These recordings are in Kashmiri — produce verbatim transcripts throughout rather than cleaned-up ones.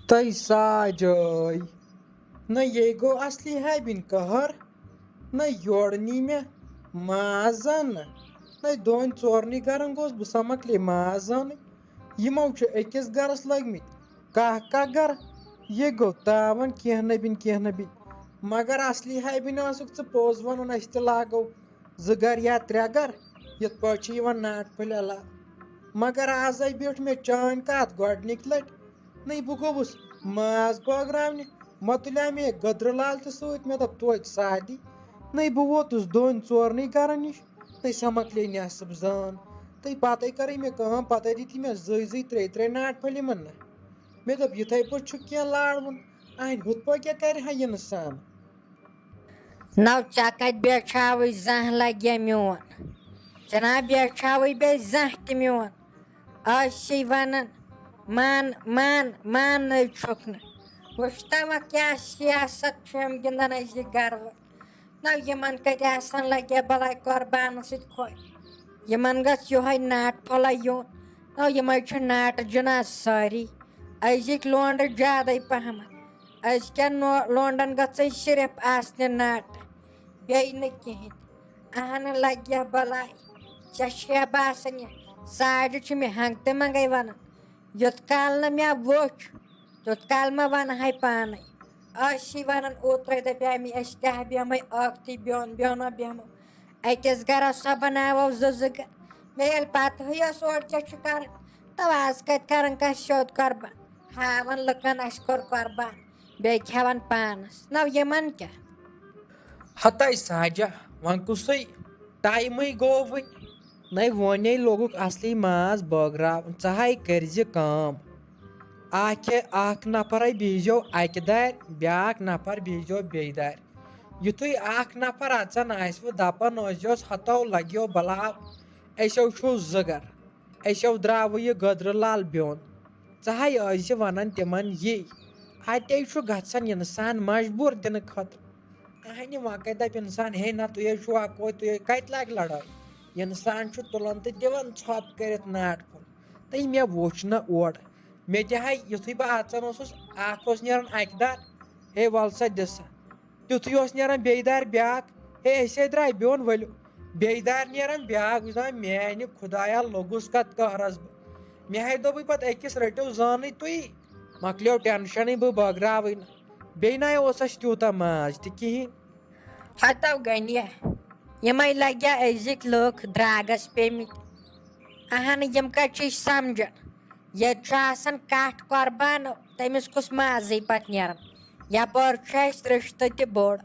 تہٕ ساجٲے، نہ یے گوٚو اصلی حبِن قہر، نہ یورٕ نی مےٚ ماز زن، نہ دۄن ژورنٕے گرن گوٚژھ بہٕ سا مۄکلے ماز زن۔ یِمو چھِ أکِس گرس لٔگمٕتۍ کاہ کاہ گرٕ، یہِ گوٚو تاوان کینٛہہ نہ بِن کینٛہہ نہ بِن۔ مگر اصلی حبِن ٲسٕکھ ژٕ پوٚز ونُن، أسۍ تہِ لاگو زٕ گرٕ یا ترٛےٚ گرٕ، یِتھ پٲٹھۍ چھِ یِوان ناٹہِ پھٔلۍ علاوٕ۔ مگر آزے بیوٗٹھ مےٚ چٲنۍ کتھ گۄڈنِکۍ لٹہِ، نَے بہٕ گوٚوُس ماز بٲگراونہِ، مےٚ تُلیٛاو مےٚ گٔدرٕ لال تہِ سۭتۍ، مےٚ دوٚپ توتہِ سادی، نَے بہٕ ووتُس دۄن ژورنٕے گرن نِش، نَے سۄ مۄکلے نٮ۪صٕب زان۔ تہٕ پتے کٔرٕے مےٚ کٲم، پتے دِتۍ مےٚ زٕے زٕے ترٛےٚ ترٛےٚ ناٹہِ پھٔلۍ یِمن نہ۔ مےٚ دوٚپ یِتھے پٲٹھۍ چھُ کینٛہہ لاڑوُن، اہنہِ ہُتھ پٲٹھۍ کیٛاہ کرِ ہا یہِ انسان؟ نو ژےٚ کتہِ بیچھاوٕے زانٛہہ لگیا میون؟ جناب بیچھاوٕے بیٚیہِ زانٛہہ تہِ میون۔ ٲسی ونان مان مان ماننٕے چھُکھ نہٕ۔ وٕچھتہ وۄنۍ کیٛاہ سیاست چھُ یِم گِنٛدان أزِکۍ گرٕ وٲلۍ۔ نو یِمن کتہِ آسان لگیا بلاے قربانس سۭتۍ خۄش۔ یِمن گژھِ یِہوٚے ناٹہٕ پھوٚلے یُن۔ نو یِمے چھِ ناٹہٕ جناز سٲری۔ أزِکۍ لونڈٕ زیادے پہمتھ۔ أزکٮ۪ن نو-، لونڈن گژھے صرف آسنہِ ناٹہٕ، بیٚیہِ نہٕ کِہیٖنۍ۔ اہنہٕ لگیا بلاے۔ ژےٚ چھےٚ باسان یہِ ساڑِ چھِ مےٚ ہنٛگتہٕ منٛگے ونان۔ یوٚت کال نہٕ مےٚ وُچھ، تیوٚت کال ما ونہٕ ہاے پانے۔ ٲسی ونان اوترے دپیٛاے مےٚ أسۍ کیٛاہ بیٚہمے ٲکھتٕے بیوٚن بیوٚنا بیٚہمو۔ أکِس گرس سا بناوو زٕ زٕ گرٕ۔ مےٚ ییٚلہِ پتہٕے ٲس اورٕ کیٛاہ چھُ کران، تو آز کتہِ کران کانٛہہ سیوٚد قربان؟ ہاوان لُکن اَسہِ کوٚر قۄربان، بیٚیہِ کھٮ۪وان پانس۔ نو یِمن کیٛاہ؟ ہتے ساجہ، وۄنۍ کُسٕے ٹایمٕے گوٚو وٕنہِ؟ نَے وۄنے لوگُکھ اصلی ماز بٲگراوُن، ژٕ ہاے کٔرزِ کٲم۔ اکھ اکھ نفرے بیٖزیو اکہِ دارِ، بیٛاکھ نفر بیٖزیو بیٚیہِ دارِ۔ یُتھُے اکھ نفر اژان آسِوٕ، دپان ٲسۍزیوس، ہتو لگیو بلاو، أسیو چھُو زٕ گرٕ۔ أسیو درٛاوٕ یہِ گٔدرٕ لال بیوٚن۔ ژٕ ہاے ٲسۍ زِ ونان تِمن یی۔ اتے چھُ گژھان انسان مجبوٗر دِنہٕ خٲطرٕ۔ اہنہِ وۄنۍ کتہِ دپہِ انسان، ہے نہ تُہۍ حظ چھِو اکوے، تُہۍ حظ کتہِ لگہِ لڑٲے؟ انسان چھُ تُلان تہٕ دِوان ژھۄپ کٔرِتھ ناٹہٕ پھوٚل۔ تہٕ مےٚ وُچھ نہٕ اورٕ۔ مےٚ تہِ ہاے یُتھُے بہٕ اژان اوسُس، اکھ اوس نیران اکہِ دار، ہے ول سا دِ سا۔ تیُتھُے اوس نیران بیٚیہِ دارِ بیٛاکھ، ہے أسۍ ہے درٛاے بیوٚن ؤلِو۔ بیٚیہِ دارِ نیران بیٛاکھ، بہٕ چھُس دَپان میٛانہِ خۄدایا لوٚگُس کَتھ قہرَس بہٕ۔ مےٚ ہے دوٚپُے پَتہٕ أکِس رٔٹِو زانٕے تُہی، مۄکلیو ٹٮ۪نشَنٕے بہٕ بٲگراوٕے نہٕ۔ بیٚیہِ نَے اوس اَسہِ تیوٗتاہ ماز تہِ کِہیٖنۍ۔ ہتو گنیا، یِمے لگیا أزِکۍ لُکھ درٛاگس پیٚمٕتۍ۔ اہن، یِم کتہِ چھِ سمجھان؟ ییٚتہِ چھُ آسان کٹھ قۄربان، تٔمِس کُس مازٕے پتہٕ نیران؟ یپٲرۍ چھُ اَسہِ رِشتہٕ تہِ بوٚڑ۔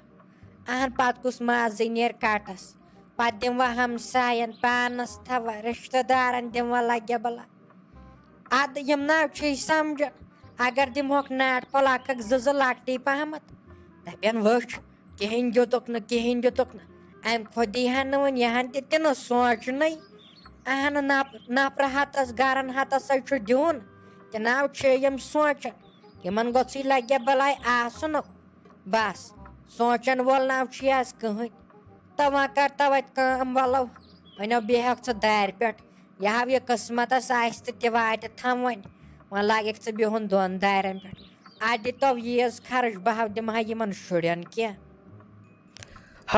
اہن، پتہٕ کُس مازٕے نیرِ کٹس؟ پتہٕ دِموا ہمساین، پانس تھاوا، رِشتہٕ دارن دِموا لگیا بلا؟ ادٕ یِم نہ چھِ سمجھان۔ اگر دِمہوکھ ناٹہٕ پھوٚل اکھ اکھ زٕ زٕ لۄکٹی پہمتھ، دپن وٕچھ، کِہیٖنۍ دیُتُکھ نہٕ، کِہیٖنۍ دیُتُکھ نہٕ۔ امہِ کھۄتہٕ دی ہن نہٕ وۄنۍ یہِ ہن تہِ تہِ نہٕ سونٛچنٕے۔ اہن نپ-، نفرٕ ہتس گرن ہتس ہے چھُ دیُن۔ تہِ نہ چھِ یِم سونٛچان۔ یِمن گوٚژھُے لگہِ بلاے آسُن۔ بس، سونٛچن وول نہ چھُے از کٕہٕنۍ۔ تہٕ وۄنۍ کر تو اتہِ کٲم، ولو، وۄنۍ بیٚہکھ ژٕ دارِ پٮ۪ٹھ۔ یہِ ہاو یہِ قٕسمتس آسہِ تہٕ تہِ واتہِ تھم وۄنۍ۔ وۄنۍ لاگکھ ژٕ بِہُن دۄن دارٮ۪ن پٮ۪ٹھ۔ اتھ دِتو ییٖژ خرٕچ، بہٕ ہاو دِمہٕ ہا یِمن شُرٮ۪ن کینٛہہ۔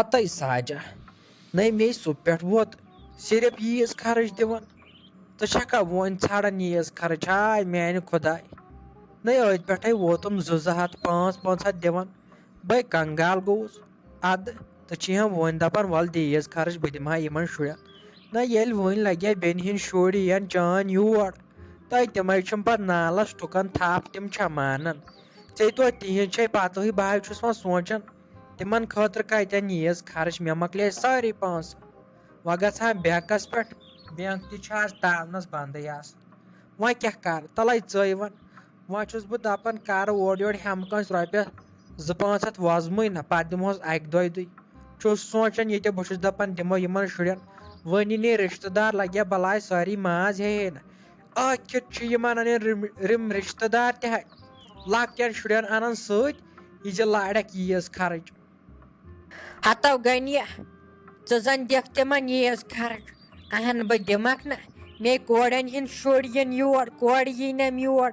ہتے ساجہ، نے مے سُہ پٮ۪ٹھ ووت صرف ییٖژ خرٕچ دِوان۔ ژٕ چھکھا وۄنۍ ژھانڈان ییٖژ خرٕچ؟ ہاے میانہِ خۄداے، نے أتھۍ پٮ۪ٹھے ووتُم زٕ زٕ ہتھ، پانٛژھ پانٛژھ ہتھ دِوان۔ بے کنگال گوٚوُس۔ ادٕ، ژٕ چھِ ہم وۄنۍ دپان، ول دِ ییٖژ خرٕچ، بہٕ دِمہٕ ہا یِمن شُرٮ۪ن۔ نہ، ییٚلہِ وۄنۍ لگہِ ہا بیٚنہِ ہٕنٛدۍ شُرۍ یِن چٲنۍ یور، تہٕ تِمے چھِم پتہٕ نالس ٹُکان تھپھ، تِم چھا مانان؟ ژےٚ توتہِ تِہنٛز چھے پتہٕے، بہٕ حظ چھُس وۄنۍ سونٛچان، تِمن خٲطرٕ کتہِ انہِ ییٖژ خرٕچ؟ مےٚ مۄکلے سٲری پونٛسہٕ۔ وۄنۍ گژھٕ ہا بینکس پٮ۪ٹھ، بینک تہِ چھُ آز تاونس بندٕے آسان۔ وۄنۍ کیٛاہ کرٕ، تلے ژٕے وَن۔ وۄنۍ چھُس بہٕ دَپان، کَرٕ اورٕ یورٕ ہٮ۪مہٕ کٲنٛسہِ رۄپیَس زٕ پانٛژھ ہَتھ وۄزمٕے نہ، پَتہٕ دِمہوس اَکہِ دۄیہِ دُے۔ چھُس سونٛچان، ییٚتہِ بہٕ چھُس دَپان، دِمو یِمَن شُرٮ۪ن۔ وۄنۍ یی نے رِشتہٕ دار، لَگہِ ہا بَلاے سٲری ماز ہے ہے نہ۔ ٲخِر چھِ یِمَن اَنٕنۍ رِم-، رِم رِشتہٕ دار تہِ ہے۔ لۄکٹٮ۪ن شُرٮ۪ن اَنَن سۭتۍ، یہِ زِ لارٮ۪کھ ییٖژ خرٕچ۔ ہتو گنیا، ژٕ زن دِکھ تِمن ییٖژ خرٕچ۔ اہن، بہٕ دِمکھ نہ۔ مے کورٮ۪ن ہِنٛدۍ شُرۍ یِن یور، کورِ یِنٮ۪م یور۔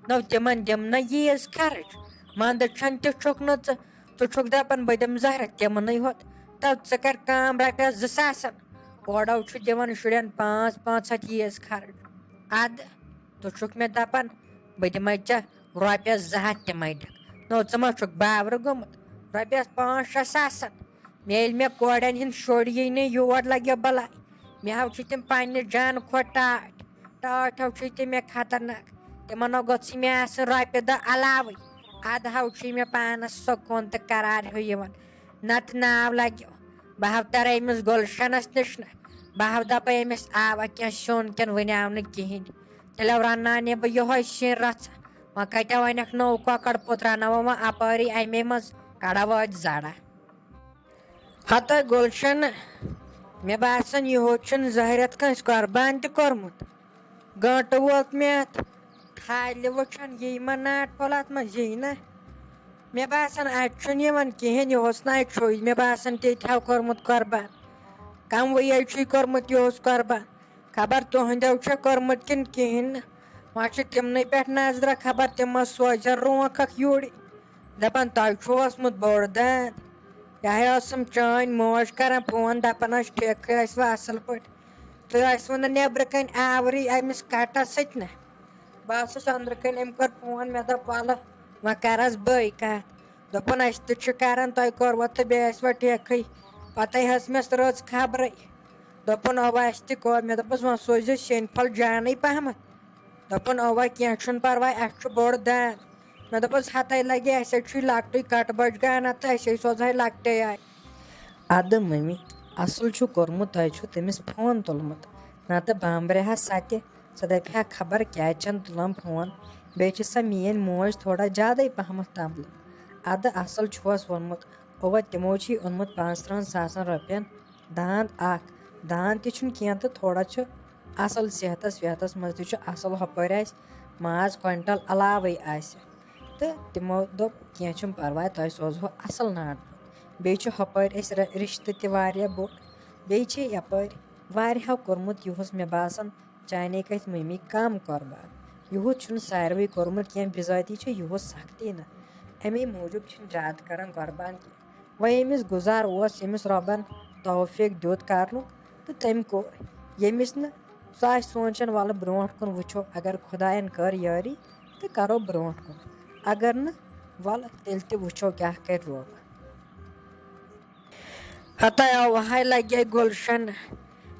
نو تِمن دِم نہ ییٖژ خرٕچ۔ منٛدٕ چھَن تہِ چھُکھ نہٕ ژٕ، ژٕ چھُکھ دَپان بہٕ دِمہٕ زہرٕ تِمنٕے ہوت۔ تو ژٕ کر کٲم، رۄپیَس زٕ ساسَن۔ اورَو چھُ دِوان شُرٮ۪ن پانٛژھ پانٛژھ ہَتھ ییٖژ خرٕچ۔ اَدٕ ژٕ چھُکھ مےٚ دَپان بہٕ دِمَے ژےٚ رۄپیَس زٕ ہَتھ تِمَے دِکھ۔ نو ژٕ ما چھُکھ باورٕ گوٚمُت؟ رۄپیَس پانٛژھ شےٚ ساسَن۔ مےٚ ییٚلہِ مےٚ کورٮ۪ن ہِنٛدۍ شُرۍ یی نہٕ یور لَگہِ بَلاے۔ مےٚ ہاو چھِ تِم پنٛنہِ جانہٕ کھۄتہٕ ٹاٹھ۔ ٹاٹھ ہاو چھِ تِم مےٚ خطرناک۔ تِمَن ہاو گوٚژھ مےٚ آسٕنۍ رۄپیہِ دَہ علاوٕے۔ اَدٕ ہاو چھُے مےٚ پانَس سکوٗن تہٕ قرار ہیوٗ یِوان۔ نَتہٕ ناو لَگہِ۔ بہٕ ہاو تَرٕ أمِس گُلشَنَس نِش نہٕ۔ بہٕ ہاو دَپَے أمِس آوا کینٛہہ سیُن کِنہٕ وٕنہِ آو نہٕ کِہیٖنۍ۔ تیٚلہِ ہاو رَنناونے بہٕ یِہوٚے سِنۍ رَژھا۔ وۄنۍ کَتہِ وَنٮ۪کھ نوٚو کۄکَر پوٚت رَناوو وۄنۍ اَپٲری اَمے منٛز، کَڑو أتھۍ زَڑا۔ ہَتَے گُلشَن، مےٚ باسان یِہُس چھُنہٕ زہرٮ۪تھ کٲنٛسہِ قۄربان تہِ کوٚرمُت۔ گٲنٛٹہٕ ووت مےٚ اَتھ تھالہِ وٕچھان، یی ما ناٹہٕ پھوٚل اَتھ منٛز، یی نہ۔ مےٚ باسان اَتہِ چھُنہٕ یِوان کِہیٖنۍ، یِہُس نہ اَتہِ چھُے، مےٚ باسان تیٚتہِ ہاو کوٚرمُت قۄربان۔ کَموٕے چھُے کوٚرمُت یِہُس قۄربان۔ خبر تُہٕنٛدیو چھا کوٚرمُت کِنہٕ کِہیٖنۍ نہٕ۔ وۄنۍ چھِ تِمنٕے پٮ۪ٹھ نظرہ، خبر تِم ما سوزن رونٛکھ اکھ یوٗرۍ۔ دَپان تۄہہِ چھُو اوسمُت بوٚڑ داند۔ یہِ ہَے ٲسٕم چٲنۍ موج کران فون، دَپان ٲس ٹھیکھٕے ٲسۍ وۄنۍ اَصٕل پٲٹھۍ۔ تُہۍ ٲسوٕ نہٕ نیٚبرٕ کَنۍ آورٕے أمِس کَٹَس سۭتۍ نہ۔ بہٕ ٲسٕس أنٛدرٕ کَنۍ، أمۍ کوٚر فون، مےٚ دوٚپ وَلہٕ وۄنۍ کَرَس بٕے کَتھ۔ دوٚپُن اَسہِ تہِ چھُ کَران، تۄہہِ کوٚروٕ تہٕ بیٚیہِ ٲسۍ وۄنۍ ٹھیکھٕے۔ پَتَے ہیٚژ مےٚ رٕژ خبرٕے۔ دوٚپُن اَوا اَسہِ تہِ کوٚر۔ مےٚ دوٚپُس وۄنۍ سوٗزِو سیٚنۍ پھوٚل جانٕے پَہمَتھ۔ دوٚپُن اَوا کینٛہہ چھُنہٕ پَرواے، اَسہِ چھُ بوٚڑ داند۔ مےٚ دوٚپُس ہَتَے لَگہِ، اَسے چھُے لۄکٹُے کَٹہٕ بَچہٕ گانا تہٕ اَسے سوزہَے لۄکٹے آیہِ۔ اَدٕ مٔمی، اَصٕل چھُ کوٚرمُت، تۄہہِ چھُو تٔمِس فون تُلمُت، نَتہٕ بامبرِ ہا سۄ تہِ، سۄ دَپہِ ہا خبر کیٛازِ چھَنہٕ تُلان فون، بیٚیہِ چھِ سۄ میٛٲنۍ موج تھوڑا زیادَے پَہمَتھ تَملہٕ۔ اَدٕ اَصٕل چھُہَس ووٚنمُت، اَوا تِمو چھُے اوٚنمُت پانٛژترٕٛہَن ساسَن رۄپیَن داند اَکھ، داند تہِ چھُنہٕ کینٛہہ تہٕ تھوڑا چھُ اَصٕل صحتَس وحتَس منٛز تہِ چھُ اَصٕل، ہُپٲرۍ آسہِ ماز کویِنٹَل علاوَے آسہِ۔ تہٕ تِمو دوٚپ کینٛہہ چھُنہٕ پَرواے، تۄہہِ سوزہو اَصٕل ناٹہٕ پھوٚل۔ بیٚیہِ چھُ ہُپٲرۍ اَسہِ رِ-، رِشتہٕ تہِ واریاہ بوٚڑ۔ بیٚیہِ چھِ یَپٲرۍ واریاہو کوٚرمُت یِہُس، مےٚ باسان، چانے کَتھِ مٔمی کَم قۄربان۔ یِہُس چھُنہٕ ساروٕے کوٚرمُت کینٛہہ، بِذٲتی چھُ یِہُس سَختی نہ، اَمے موٗجوٗب چھُنہٕ زیادٕ کَران قۄربان کینٛہہ۔ وۄنۍ ییٚمِس گُزار اوس، ییٚمِس رۄبَن توفیٖق دیُت کَرنُک، تہٕ تٔمۍ کوٚر۔ ییٚمِس نہٕ، سُہ آسہِ سونٛچان وَلہٕ برٛونٛٹھ کُن وٕچھو، اگر خۄدایَن کٔر یٲری تہٕ کَرو برٛونٛٹھ کُن، اگر نہٕ، وَلہٕ تیٚلہِ تہِ وٕچھو کیٛاہ کَرِ روب۔ ہَتَے اَوہَے لَگے گُلشَن،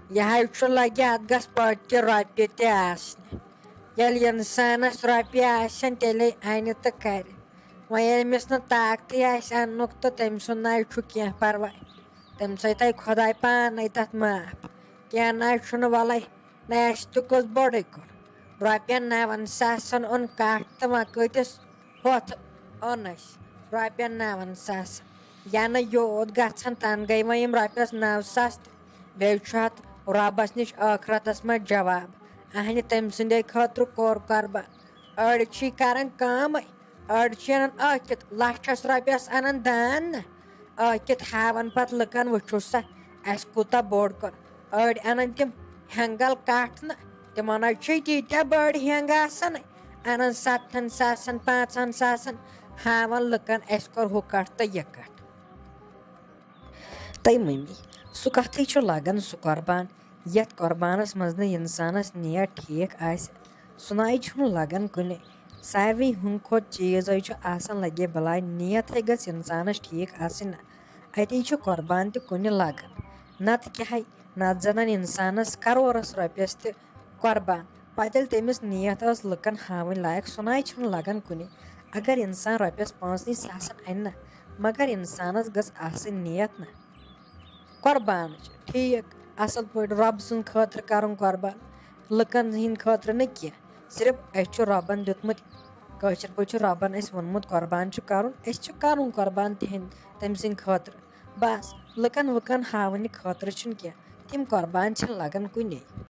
یہِ ہَے چھُ لَگہِ اَتھ گژھِ پٔتۍ تہِ رۄپیہِ تہِ آسنہِ۔ ییٚلہِ اِنسانَس رۄپیہِ آسن، تیٚلے اَنہِ تہٕ کَرِ۔ وۄنۍ ییٚلہِ أمِس نہٕ طاقتٕے آسہِ اَننُک تہٕ تٔمۍ سُنٛد نَے چھُ کینٛہہ پَرواے، تٔمۍ سۭتۍ تھایہِ خۄداے پانَے تَتھ معاف۔ کینٛہہ نَے چھُنہٕ وَلَے، نَے اَسہِ تہِ کُس بوٚڑُے کوٚر۔ رۄپیَن نَوَن ساسَن اوٚن کَٹھ تہٕ وۄنۍ کۭتِس ہۄتھ اوٚن اَسہِ رۄپیَن نَوَن ساسَن۔ یَنہٕ یوٗت گژھن تَنہٕ گٔے وۄنۍ یِم رۄپیَس نَو ساس تہِ۔ بیٚیہِ چھُ اَتھ رۄبَس نِش ٲخرَتَس منٛز جواب۔ اَہنہِ تٔمۍ سٕنٛدے خٲطرٕ کوٚر قۄربان۔ أڑۍ چھی کَران کٲمٕے، أڑۍ چھِ اَنان ٲکھِتھ لَچھَس رۄپیَس اَنان دان نہ، ٲکھِتھ ہاوان پَتہٕ لُکَن وٕچھِو سا اَسہِ کوٗتاہ بوٚڑ کوٚر۔ أڑۍ اَنان تِم ہٮ۪نٛگَل کَٹھ نہ، تِمَن حظ چھِ تیٖتیٛاہ بٔڑۍ ہٮ۪نٛگ آسان، اَنان سَتتھَن ساسَن، پانٛژَن ساسَن، ہاوان لُکَن اَسہِ کوٚر ہُہ کَٹھ تہٕ یہِ کَٹھ۔ تہٕ مٔمی، سُہ کَتھٕے چھُ لَگان سُہ قۄربان، یَتھ قۄربانَس منٛز نہٕ اِنسانَس نیت ٹھیٖک آسہِ، سُہ نَے چھُنہٕ لَگان کُنے۔ ساروی ہُنٛد کھۄتہٕ چیٖزَے چھُ آسان لَگے بَلاے، نیتھٕے گٔژھ اِنسانَس ٹھیٖک آسٕنۍ، نہ اَتی چھُ قۄربان تہِ کُنہِ لَگان۔ نَتہٕ کیٛاہ ہے، نَتہٕ زَنَن اِنسانَس کَرورَس رۄپیَس تہِ قۄربان۔ پَتہٕ ییٚلہِ تٔمِس نیت ٲس لُکَن ہاوٕنۍ لایق، سُہ نَے چھُنہٕ لَگان کُنے۔ اگر اِنسان رۄپیَس پانٛژنٕے ساسَن اَنہِ نہ، مگر اِنسانَس گٔژھ آسٕنۍ نیت نہ قۄربانٕچ۔ ٹھیٖک، اَصٕل پٲٹھۍ رۄب سٕنٛدِ خٲطرٕ کَرُن قۄربان، لُکَن ہِنٛدِ خٲطرٕ نہٕ کینٛہہ۔ صرف اَسہِ چھُ رۄبَن دیُتمُت، کٲشِر پٲٹھۍ چھُ رۄبَن اَسہِ ووٚنمُت قۄربان چھُ کَرُن، أسۍ چھِ کَرُن قۄربان تِہِنٛدِ، تٔمۍ سٕنٛدِ خٲطرٕ۔ بَس، لُکَن وُکَن ہاونہٕ خٲطرٕ چھُنہٕ کینٛہہ، تِم قۄربان چھِنہٕ لَگان کُنے۔